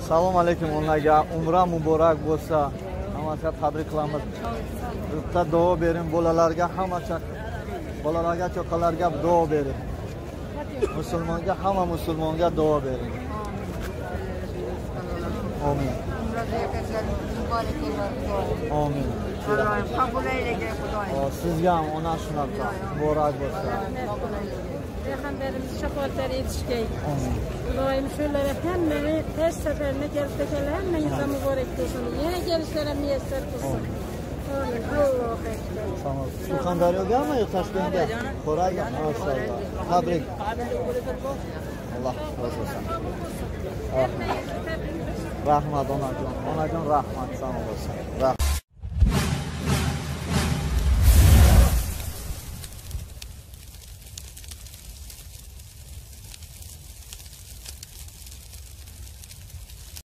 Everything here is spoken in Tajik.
Salom alaykum onaga, umra muborak bo'lsa. Hammasiga tabrik qilamiz. Bitta duo bering bolalarga, hamma bolalarga, cho'qalarga duo bering. Musulmonga, hamma musulmonga duo bering. Amin. Amin. Qabul eylagay Xudoyim. Sizga ham ona shunaqa muborak bo'lsin. Peygamberimiz şefaatleri yetişkey. Xudoyim şöyle hemmeni her seferine gelip de hemmenize mübarek olsun. Yine gelişlere müyesser kılsın. Amin. Allahu Ekber. Tamam. Surxondaryogami yo Toshkentga? Xo'rayga. Maşallah. Tabrik. Alloh rozi bo'lsin. Rahmat onajon. Onajon rahmat, sog' bo'lsin. Rahmat.